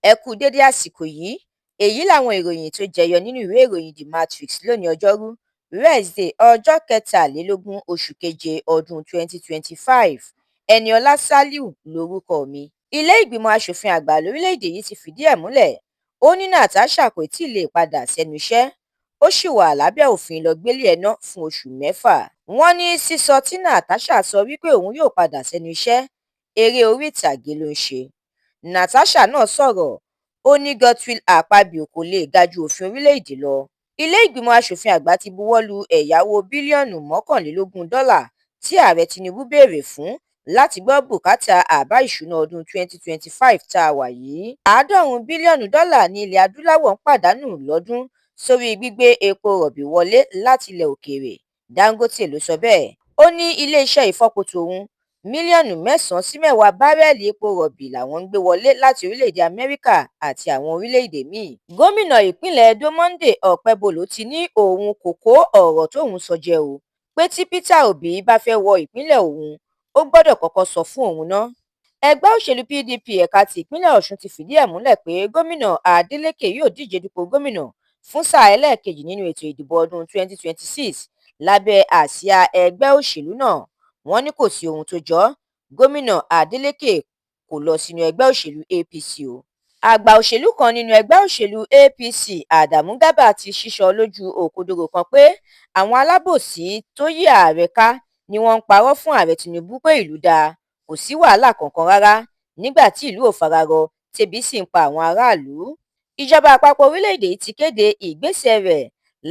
Ẹ kú dédé àsìkò yìí. Èyí làwọn ìròyìn tó jẹyọ nínú ìwé ìròyìn The Matrix lónìí, Ọjọ́rú Wíṣídẹ̀ẹ́, ọjọ́ 23 oṣù keje ọdún 2025. Eniola Saliu lorúkọ mi. Ilé ìgbìmọ̀ asòfin àgbà lórílẹ̀‐èdè yìí ti fìdí ẹ̀ múlẹ̀. Ó ní Natasha kò tí ì lè padà sẹ́nu iṣẹ́, ó sì wà lábẹ́ òfin lọ-gbélé ẹ̀ ná fún oṣù 6. Wọ́n ní sísọ tí Natasha sọ wípé òun yóò padà sẹ́nu iṣẹ́, eré orí ìtàgé ló ń ṣe. Natasha náà sọ̀rọ̀, ó ní Godswill Akpabio kò lè ga ju òfin orílẹ̀-èdè lọ. Ilé ìgbìmọ̀ asòfin àgbà ti buwọ́ lu ẹ̀yáwó bílíọ̀nù 21 dọ́là tí ààrẹ Tinubu béèrè fún láti gbọ́ bùkátà àbá ìṣúná ọdún 2025 tá a wà yìí. 90 bílíọ̀nù dọ́là ní ilẹ̀ adúláwọ̀ ń pàdánù lọ́dún sórí gbígbé epo rọ̀bì wọlé láti ilẹ̀ òkèèrè. Dangote ló sọ bẹ́ẹ̀. Ó ní iléeṣẹ́ ìfọpo tòun, mílíọ̀nù 9 sí 10 báárẹ́ẹ̀lì epo rọ̀bì làwọn ń gbé wọlé láti orílẹ̀-èdè Amẹ́ríkà àti àwọn orílẹ̀-èdè míì. Gómìnà ìpínlẹ̀ Edo Monday Okpebholo ti ní òun kò kó ọ̀rọ̀ tóun sọ jẹ o, pé tí Peter Obi bá fẹ́ wọ ìpínlẹ̀ òun, ó gbọ́dọ̀ kọ́kọ́ sọ fún òun ná. Ẹgbẹ́ òṣèlú PDP ẹ̀ka ti ìpínlẹ̀ Ọ̀ṣun ti fìdí ẹ̀ múlẹ̀ pé gómìnà Adeleke yóò díje dupò gómìnà fún sáà ẹlẹ́ẹ̀kejì nínú ètò ìdìbò ọdún 2026 lábẹ́ àsíá ẹgbẹ́ òṣèlú náà. Wọ́n ní kò sí ohun tó jọ, gómìnà Adeleke kó lọ sínú ẹgbẹ́ òṣèlú APC o. Àgbà òṣèlú kan nínú ẹgbẹ́ òṣèlú APC, Adamu Garba, ti sísọ lójú òkodoro kan pé àwọn alábòsí tó yí ààrẹ ká ni wọ́n ń parọ́ fún ààrẹ Tinubu pé ìlú dáa, kò sí wàhálà kankan rárá, nígbà tí ìlú ò fararọ, tẹ́bi sì ń pa àwọn aráàlú. Ìjọba àpapọ̀ orílẹ̀-èdè yìí ti kéde ìgbésẹ̀ rẹ̀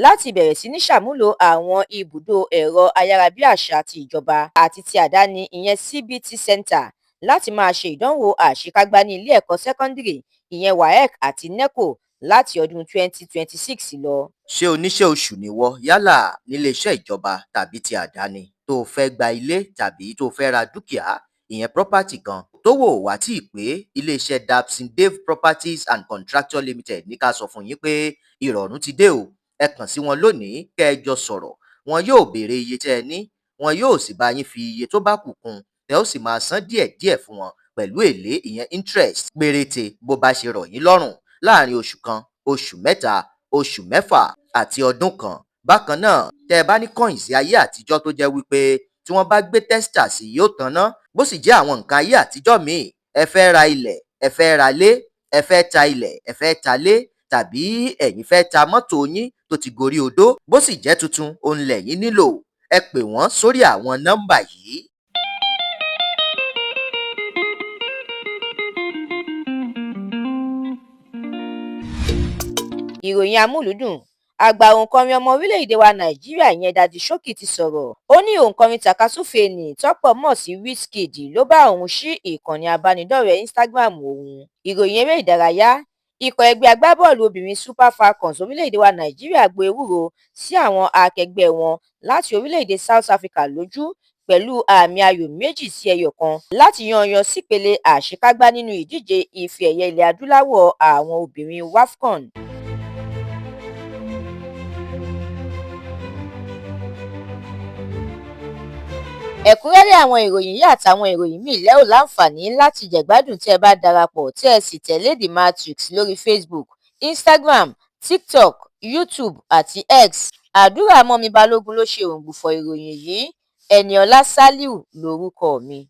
láti bẹ̀rẹ̀ sí ní ṣàmúlò àwọn ibùdó ẹ̀rọ ayárabíàṣá ti ìjọba àti ti àdáni, ìyẹn CBT Center, láti máa ṣe ìdánwò àṣekágbá ní ilé ẹ̀kọ́ sẹ́kọ́ndírì, ìyẹn WAEC àti NECO, láti ọdún 2026 lọ. Ṣé oníṣẹ́ oṣù nìwọ, yálà níléeṣẹ́ ìjọba tàbí ti àdáni, tó o fẹ́ gba ilé tàbí tó o fẹ́ ra dúkìá, ìyẹn property kan, tó wò wá tí ì pé iléeṣẹ́ Dabson Dave Properties and Contractor Limited ní ká sọ fún yín pé ìrọ̀rùn ti dé o. Ẹ kàn sí wọn lónìí kẹ́ ẹ jọ sọ̀rọ̀. Wọn yóò béèrè iye tẹ́ ẹ ní, wọn yóò sì bá yín fi iye tó bá kù kún, tẹ́ ó sì máa san díẹ̀díẹ̀ fún wọn pẹ̀lú èlé, ìyẹn interest péréte, bó bá ṣe rọ̀ yín lọ́rùn láàrin oṣù 1, oṣù 3, oṣù 6 àti ọdún 1. Bákan náà, tẹ́ ẹ bá ní coins ayé àtijọ́ tó jẹ́ wípé tí wọ́n bá gbé tester sí yóò tanná, bó sì jẹ́ àwọn nǹkan ayé àtijọ́ míì, ẹ fẹ́ ra ilẹ̀, ẹ fẹ́ ra lé, ẹ fẹ́ ta ilẹ̀, ẹ fẹ́ ta lé, tàbí ẹ̀yin fẹ́ ta mọ́tò yín tó ti gorí odó, bó sì jẹ́ tuntun òun lẹ̀yin nílò, ẹ pè wọ́n sórí àwọn nọ́mbà yìí. Ìròyìn amúlùúdùn. Àgbà òǹkọrin ọmọ orílẹ̀-èdè wa Nàìjíríà, ìyẹn Daddy Showkey, ti sọ̀rọ̀. Ó ní òǹkọrin tàkasúfèé ní tọ́pọ̀ mọ̀ sí Wizkid ló bá òun ṣí ìkànnì abánidọ́rẹ̀ẹ́ Instagram òun. Ìròyìn eré ìdárayá. Ikọ̀ ẹgbẹ́ agbábọ́ọ̀lù obìnrin Super Falcons orílẹ̀-èdè wa Nàìjíríà gbo ewúro sí àwọn akẹgbẹ́ wọn láti orílẹ̀-èdè South Africa lójú pẹ̀lú àmì ayò 2-1 láti yanyan sípele àṣekágbá nínú ìdíje ife ẹ̀yẹ ilẹ̀ adúláwọ̀ àwọn obìnrin WAFCON. Ẹ̀kúnrẹ́rẹ́ àwọn ìròyìn yìí àtàwọn ìròyìn míì lẹ́ ò láǹfààní láti jẹ̀gbádùn tí ẹ bá darapọ̀ tí ẹ sì tẹ̀lé The Matrix lórí Facebook, Instagram, TikTok, YouTube àti X. Àdúrà mọ́mi Balógun ló ṣe òǹgbùfọ̀ ìròyìn yìí. Eniola Saliu lorúkọ mi.